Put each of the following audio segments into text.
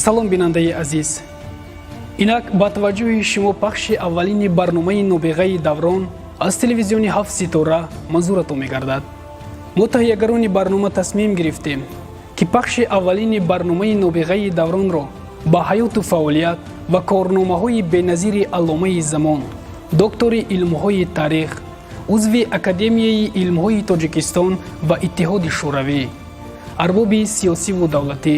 Салом, бинандаи азиз! Инак ба таваҷҷӯҳи шумо пахши аввалини барномаи «Нобиғаи даврон» аз телевизиони «Ҳафт ситора» манзуратон мегардад. Мо, таҳиягарони барнома, тасмим гирифтем, ки пахши аввалини барномаи «Нобиғаи давронро» ба ҳаёту фаъолият ва корномаҳои беназири алломаи замон, доктори илмҳои таърих, узви Академияи илмҳои Тоҷикистон ва Иттиҳоди Шӯравӣ, арбоби сиёсиву давлатӣ,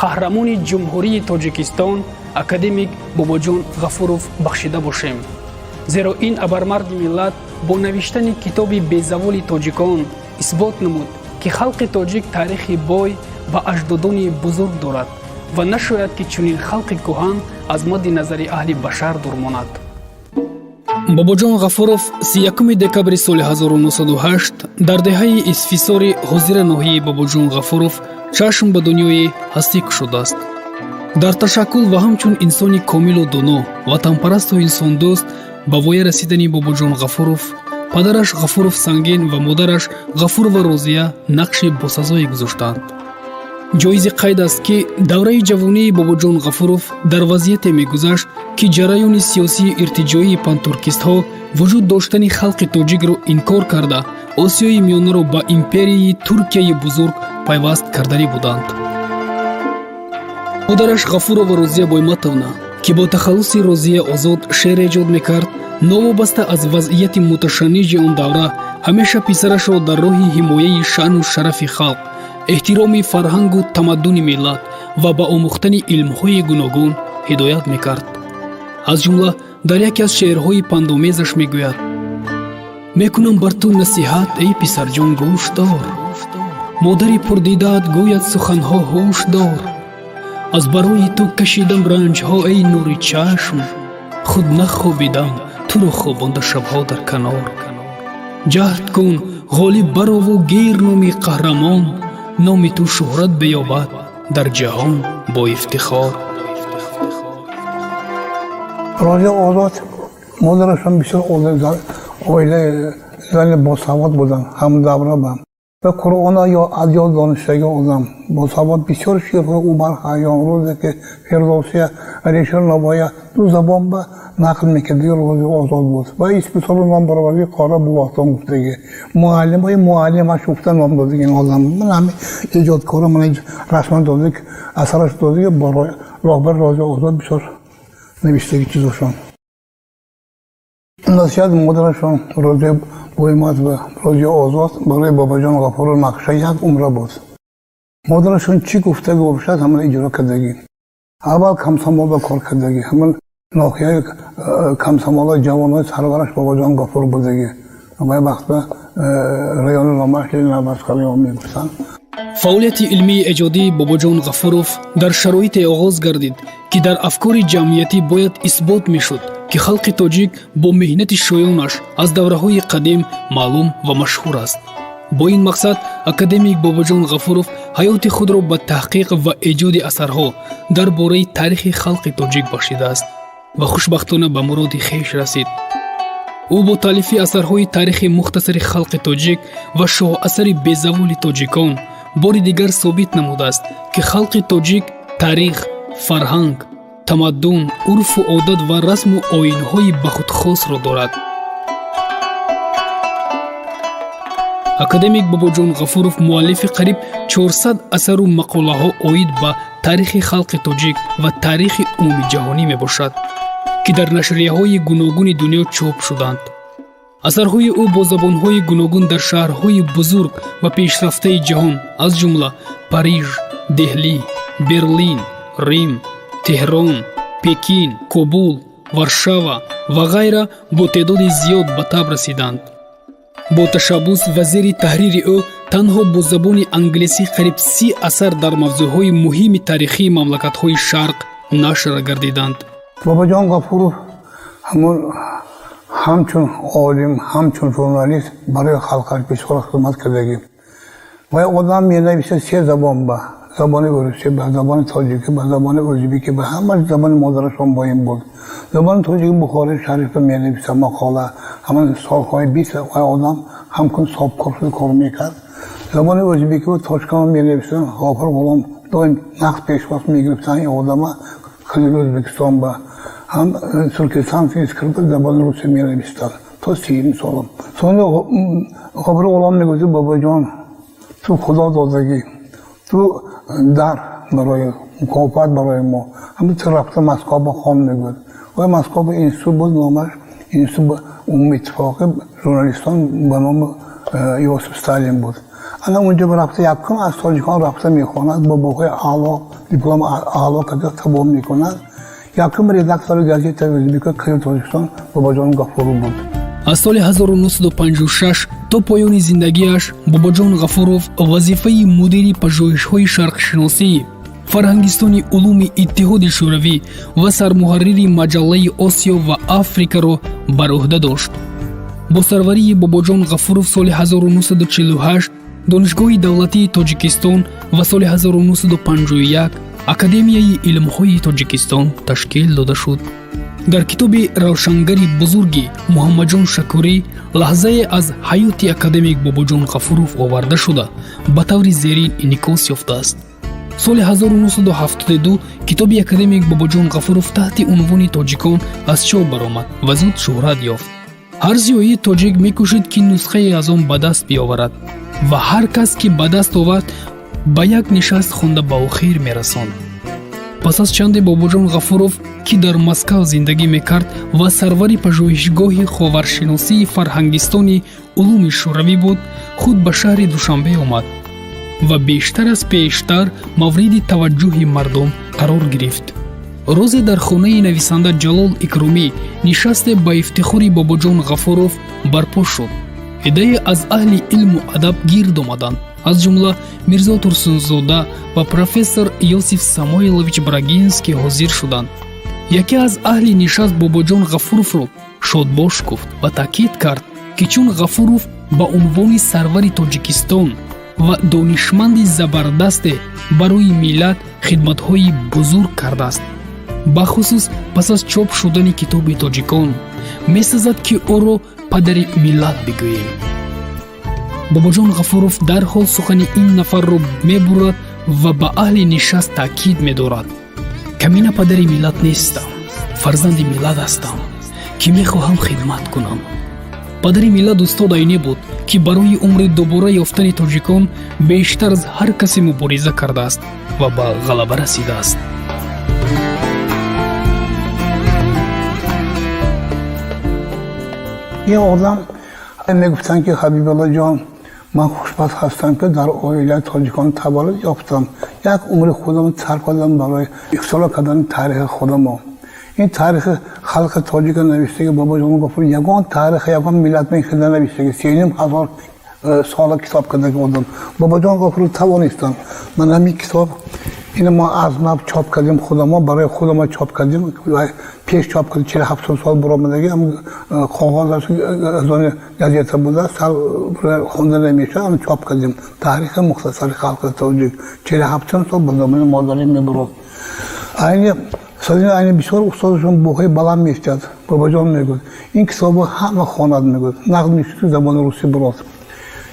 қаҳрамони Ҷумҳурии Тоҷикистон, академик Бобоҷон Ғафуров бахшида бошем, зеро ин абармарди миллат бо навиштани китоби безаволи тоҷикон исбот намуд, ки халқи тоҷик таърихи бой ва аҷдодони бузург дорад ва нашояд, ки чунин халқи кӯҳан аз мадди назари аҳли башар дур монад. Бобоҷон Ғафуров 31 декабри соли 1908 дар деҳаи Исфисори, ҳозира ноҳияи Бобоҷон Ғафуров, чашм ба дунёи ҳастӣ кушодааст. Дар ташаккул ва ҳамчун инсони комилу доно, ватанпарасту инсондӯст ба воя расидани Бобоҷон Ғафуров падараш Ғафуров Сангин ва модараш Ғафурова Розия нақши босазое гузоштаанд. Ҷоизи қайд аст, ки давраи ҷавонии Бобоҷон Ғафуров дар вазъияте мегузашт, ки ҷараёни сиёсии иртиҷоии пантуркистҳо вуҷуд доштани халқи тоҷикро инкор карда, Осиёи Миёнаро ба империяи Туркияи Бузург пайваст карданӣ буданд. Модараш Ғафурова Розия Бойматовна, ки бо тахаллуси Розия Озод шеър эҷод мекард, новобаста аз вазъияти муташанниҷи он давра, ҳамеша писарашро дар роҳи ҳимояи шаъну шарафи халқ, эҳтироми фарҳангу тамаддуни миллат ва ба омӯхтани илмҳои гуногун ҳидоят мекард. Аз ҷумла дар яке аз шеърҳои пандомезаш мегӯяд: «Мекунам бар ту насиҳат, эй писарҷон, гӯш дор, модари пурдидаат гӯяд суханҳо, ҳуш дор. Аз барои ту кашидам ранҷҳо, эй нури чашм, худ нахобидам, туро хобонда шабҳо дар канор. Ҷаҳд кун, ғолиб барову гир номи қаҳрамон, номи ту шӯҳрат биёбад дар ҷаҳон бо ифтихор». Розия Озод модарашон бисёр оилаи зани босавод буданд, ҳамдавра ба ва Қуръона ё аз ёд донистаги одам, босавод, бисёр шеърҳои Умар Хайём, Рӯдаки, Фирдавсия, Алишер Навоия ду забон ба нақл мекард. Розия Озод буд ва Исфисору ном бароварди қора бувоҳтон гуфтаги, муаллимои муаллимаш гуфта ном додиги ин одам. Ман ҳами эҷодкора ман расман додик, асараш додиги роҳбар. Розия Озод бисёр навиштаги чизошон. Насиҳат модарашон Розия Боймат ва Розия Озод барои Бобоҷон Ғафуров нақша як умра буд. Модарашон чӣ гуфтаги бошад, ҳамон иҷро кардагӣ. Аввал комсомол ба кор кардагӣ, ҳамон ноҳияи комсомола ҷавонои сарвараш Бобоҷон Ғафуров будагӣ. Вай вақт ба райони номаш Ленинабадская мегуфтанд. Фаъолияти илмии эҷодии Бобоҷон Ғафуров дар шароите оғоз гардид, ки дар афкори ҷамъиятӣ бояд исбот мешуд, ки халқи тоҷик бо меҳнати шоёнаш аз давраҳои қадим маълум ва машҳур аст. Бо ин мақсад академик Бобоҷон Ғафуров ҳаёти худро ба таҳқиқ ва эҷоди асарҳо дар бораи таърихи халқи тоҷик бахшидааст ва хушбахтона ба муроди хеш расид. Ӯ бо таълифи асарҳои «Таърихи мухтасари халқи тоҷик» ва «Шоҳасари безаволи тоҷикон» бори дигар собит намудааст, ки халқи тоҷик таърих, фарҳанг, тамаддун, урфу одат ва расму оинҳои ба худ хосро дорад. Академик Бобоҷон Ғафуров муаллифи қариб 400 асару мақолаҳо оид ба таърихи халқи тоҷик ва таърихи умумиҷаҳонӣ мебошад, ки дар нашрияҳои гуногуни дунё чоп шуданд. Асарҳои ӯ бо забонҳои гуногун дар шаҳрҳои бузург ва пешрафтаи ҷаҳон, аз ҷумла Париж, Деҳлӣ, Берлин, Рим, Теҳрон, Пекин, Кобул, Варшава ва ғайра бо теъдоди зиёд ба таб расиданд. Бо ташаббус ва зери таҳрири ӯ танҳо бо забони англисӣ қариб 30 асар дар мавзӯъҳои муҳими таърихии мамлакатҳои Шарқ нашр гардиданд. Бобоҷон Ғафуров ҳамон ҳамчун олим, ҳамчун журналист барои халқаш бисёр хизмат кардагӣ. Вай одам менависад се забон ба: забони урусӣ ба, забони тоҷикӣ ба, забони ӯзбекӣ ба. Ҳама забони модарашон бо ин буд. Забони тоҷики Бухори Шарифа менависа мақола. Ҳамон солҳои 20 вай одам ҳамкун собкор шуда кор мекард. Забони ӯзбекӣ ва тоҷикам менависам. Ғофур Ғулом доим нақд пешвоз мегирифтан ин одама Қизил Ӯзбекистон ба ҳам Туркистон скрипа забони русӣ менавистан то 30 солам. Сони Ғофур Ғулом мегуфт: бобоҷон, ту худо додагӣ, ту дар барои мукофот барои мо, ҳам ту рафта Москва ба хон, мегӯяд. Ва Москва ба институт буд, номаш институт умумии иттифоқи журналистон ба номи Иосиф Сталин буд. Ана унҷо рафта якум аз тоҷикон рафта мехонад, бо баҳои аъло, диплом аъло карда тамом мекунад. Якум редактори газетаи ӯзбека Қизил Тоҷикистон Бобоҷон Ғафуров буд. Аз соли 1956 то поёни зиндагиаш Бобоҷон Ғафуров вазифаи мудири пажӯҳишҳои шарқшиносӣ Фарҳангистони улуми Иттиҳоди Шӯравӣ ва сармуҳаррири маҷаллаи Осиё ва Африкаро бар ӯҳда дошт. Бо сарварии Бобоҷон Ғафуров соли 1948 Донишгоҳи давлатии Тоҷикистон ва соли 1951 Академияи илмҳои Тоҷикистон ташкил дода шуд. Дар китоби равшангари бузурги Муҳаммадҷон Шакурӣ лаҳзае аз ҳаёти академик Бобоҷон Ғафуров оварда шуда, ба таври зерин инъикос ёфтааст. Соли 1972 китоби академик Бобоҷон Ғафуров таҳти унвони «Тоҷикон» аз чоп баромад ва зуд шӯҳрат ёфт. Ҳар зиёии тоҷик мекӯшид, ки нусхае аз он ба даст биёварад, ва ҳар кас ки ба даст овард, ба як нишаст хонда ба охир мерасонд. Пас аз чанде Бобоҷон Ғафуров, ки дар Москав зиндагӣ мекард ва сарвари пажӯҳишгоҳи ховаршиносии Фарҳангистони улуми Шӯравӣ буд, худ ба шаҳри Душанбе омад ва бештар аз пештар мавриди таваҷҷӯҳи мардум қарор гирифт. Рӯзе дар хонаи нависанда Ҷалол Икромӣ нишасте ба ифтихори Бобоҷон Ғафуров барпо шуд. Иддае аз аҳли илму адаб гирд омаданд, аз ҷумла Мирзо Турсунзода ва профессор Иосиф Самоилович Брагинский ҳозир шуданд. Яке аз аҳли нишаст Бобоҷон Ғафуровро шодбош гуфт ва таъкид кард, ки чун Ғафуров ба унвони сарвари Тоҷикистон ва донишманди забардасте барои миллат хидматҳои бузург кардааст, бахусус пас аз чоп шудани китоби «Тоҷикон», месазад, ки ӯро падари миллат бигӯем. Бобоҷон Ғафуров дарҳол сухани ин нафарро мебурад ва ба аҳли нишаст таъкид медорад: камина падари миллат нестам, фарзанди миллат ҳастам, ки мехоҳам хидмат кунам. Падари миллат устод Айнӣ буд, ки барои умри дубора ёфтани тоҷикон бештар аз ҳар касе мубориза кардааст ва ба ғалаба расидааст. Ин одам мегуфтанд, ки Ҳабибуллоҷон, ман хушбахт ҳастам, ки дар оилаи тоҷикон таваллуд ёфтам. Як умри худам сарф кардам барои ихтилоъ кардани таърихи худамо. Ин таърихи халқи тоҷика навиштаги Бобоҷон Ғафуров, ягон таърихи ягон миллат хеле навиштаги, 3,5 ҳазор сола китоб кардаги одам Бобоҷон Ғафуров тавонистам. Ман ҳамин китоб ина мо аз нав чоп кардем, худамо барои худамо чоп кардем, пеш чоп кардем, 47 сол баромадаги коғоз аз они газета буда, сар хонда намешавад, чоп кардем. Таърихи мухтасари халқи тоҷик 47 сол ба замони модарӣ мебурд. Айни Садин Айни бисёр устодашон баҳои баланд мефтяд. Бобоҷон мегӯяд, ин китобо ҳама хонад, мегӯяд, нақд мешуд, ки забони русӣ бурод.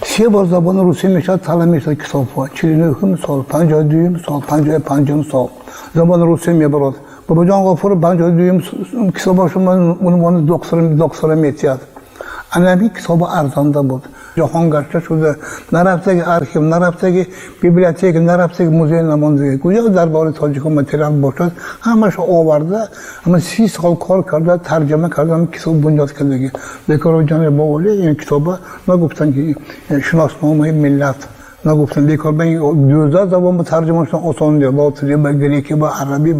Се бор забони русӣ мешавад, тала мешавад китобҳо: 49-ум сол, 52-юм сол, 55-ум сол забони русӣ мебарод. Бобоҷон Ғафуров 52-юм китобашон унвони доктора метиҳад. Ана ҳамин китобо арзанда буд, ҷаҳон гашта шуда, нарафтаги архив, нарафтаги библиотека, нарафтаги музей намондаги, куҷо дар бораи тоҷикон материал бошад, ҳамаашо оварда, ҳама 30 сол кор карда, тарҷима карда, ҳама китоб бунёд кардаги. Бекоро ҷони боволи ин китоба нагуфтанд, ки шиносномаи миллат нагуфтанд бекор. Ба 12 забон ба тарҷима шудан осон нест: лотинӣ ба грекӣ, ба арабӣ,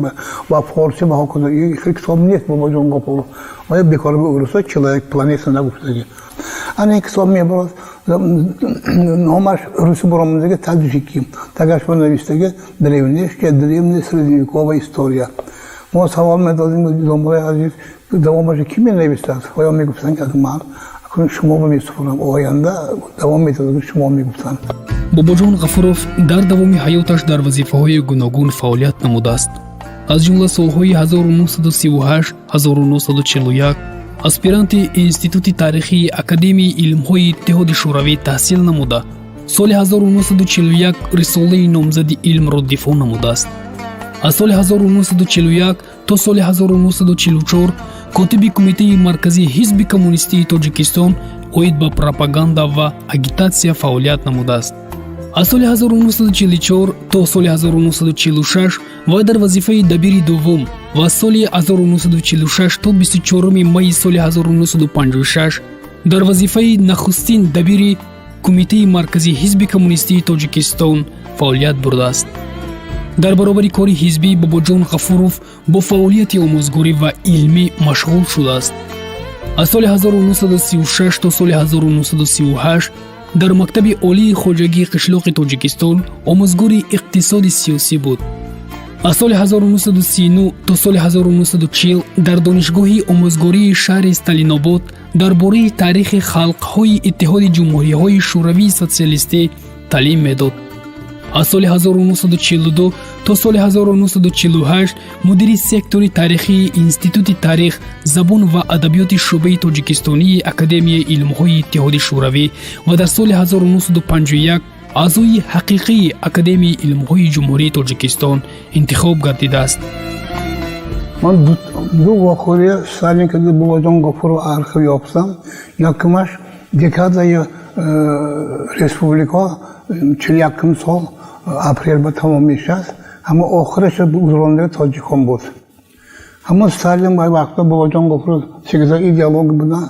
ба форсӣ, ба ҳоказо. Ин хел китоб нест. Бобоҷон Ғафуров оя бекор ба урусо «Человек планета» нагуфтаги. Ана ин китоб мебарад, номаш русӣ баромадаги, таджики тагаш ба навиштаги «Древнейшая, древняя средневековая история». Мо савол медодем: домулои азиз, давомаша ки менависад? Оё мегуфтанд, ки ман шумо месупорам, оянда давом медодам, шумо мегуфтанд. Бобоҷон Ғафуров дар давоми ҳаёташ дар вазифаҳои гуногун фаъолият намудааст. Аз ҷумла солҳои 1938 1941 аспиранти Институти таърихии Академияи илмҳои Иттиҳоди Шӯравӣ таҳсил намуда, Соли 1941 рисолаи номзади илмро дифоъ намудааст. Аз соли 1941 то соли 1944 котиби Кумитаи марказии Ҳизби коммунистии Тоҷикистон оид ба пропаганда ва агитатсия фаъолият намудааст. Аз соли 1944 то соли 1946 вай дар вазифаи дабири дуввум ва аз соли 1946 то 24 майи соли 1956 дар вазифаи нахустин дабири Кумитаи марказии Ҳизби коммунистии Тоҷикистон фаъолият бурдааст. Дар баробари кори ҳизбӣ Бобоҷон Ғафуров бо фаъолияти омӯзгорӣ ва илмӣ машғул шудааст. Аз соли 1936 то соли 1938 дар мактаби олии хоҷагии қишлоқи Тоҷикистон омӯзгори иқтисоди сиёсӣ буд. Аз соли 1939 то соли 1940 дар Донишгоҳи омӯзгории шаҳри Сталинобод дар бораи таърихи халқҳои Иттиҳоди Ҷумҳуриҳои Шӯравии Социалистӣ таълим медод. Аз соли 1942 то соли 1948 мудири сектори таърихии Институти таърих, забон ва адабиёти шӯъбаи тоҷикистонии Академияи илмҳои Иттиҳоди Шӯравӣ ва дар соли 1951 аъзои ҳақиқии Академияи илмҳои Ҷумҳурии Тоҷикистон интихоб гардидааст. Ман ду вохӯрия Сталин кади Бобоҷон Ғафуров архив ёфтам. Якумаш декадаи республика 41-ум сол апрел ба тамом мешавад. Ҳама охираш гузарондаги тоҷикон буд. Ҳамон Сталин вай вақта Бобоҷон Ғафуров всегда идеолог будан.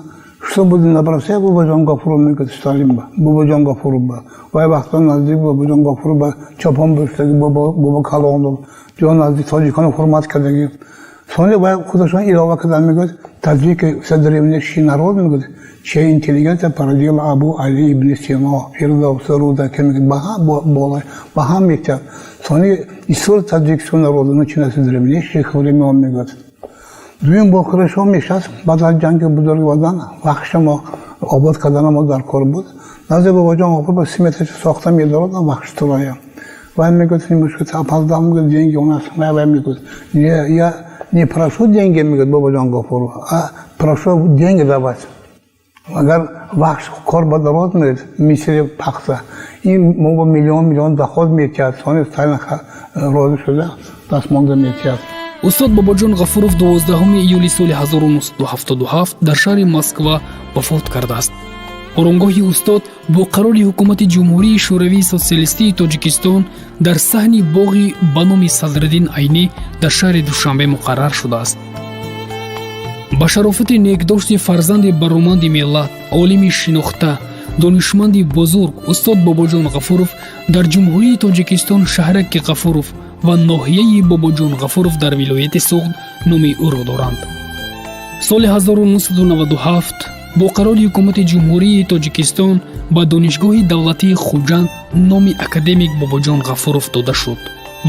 Что буду набраться Бобоҷон Ғафуров, мегӯяд Сталин ба Бобоҷон Ғафуров ба. Вай вақта наздик Бобоҷон Ғафуров ба чопон бӯштаги, бобо калон ҷо наздик тоҷиконро ҳурмат кардаги. Сони вай худашон илова кардан, мегӯяд: «Таджики все древнейший народ, мегӯяд, чья интеллигенция породила Абу Али ибн Сино, Фирдавса, Рудаки», мегӯяд, ба ҳам метиҳад. Сони история таджикского народа начинается с древнейших времен, мегӯяд. Дуюм вохӯришҳо мешавад баъд аз ҷанги Бузурги Ватан, вахша мо обод кардана мо дар кор буд. Назди Бобоҷон Ғафуров ба сметаша сохта медорад Вахшстрой. Вай мегӯяд, немножко опоздал, мегӯяд, деньги у нас. Вай мегӯяд: «Я не прошу деньги, мегӯяд Бобоҷон Ғафуров, а прошу деньги давать. Агар Вахш кор ба дароз, мегӯяд, мисли пахта, ин мо ба миллион миллион доход метиҳад». Сони Сталин розӣ шуда, дастмонда метиҳад. Устод Бобоҷон Ғафуров 12 июли соли 1977 дар шаҳри Москва вафот кардааст. Оромгоҳи устод бо қарори Ҳукумати Ҷумҳурии Шӯравии Социалистии Тоҷикистон дар саҳни боғи ба номи Садриддин Айнӣ дар шаҳри Душанбе муқаррар шудааст. Ба шарофати некдошти фарзанди бароманди миллат, олими шинохта, донишманди бузург устод Бобоҷон Ғафуров дар Ҷумҳурии Тоҷикистон шаҳраки Ғафуров ва ноҳияи Бобоҷон Ғафуров дар вилояти Суғд номи ӯро доранд. Соли 1997 бо қарори Ҳукумати Ҷумҳурии Тоҷикистон ба Донишгоҳи давлатии Хуҷанд номи академик Бобоҷон Ғафуров дода шуд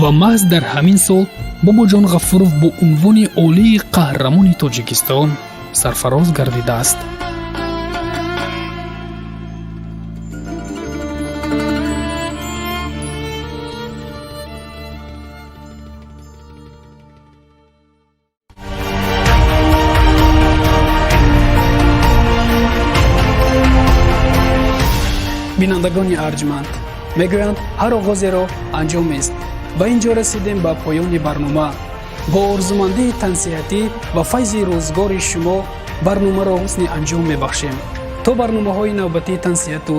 ва маҳз дар ҳамин сол Бобоҷон Ғафуров бо унвони олии Қаҳрамони Тоҷикистон сарфароз гардидааст. Бинандагони арҷманд, мегӯянд, ҳар оғозеро анҷомест ва ин ҷо расидем ба поёни барнома. Бо орзумандии тансиҳатӣ ва файзи рӯзгори шумо барномаро ҳусни анҷом мебахшем. То барномаҳои навбатии тансиҳату.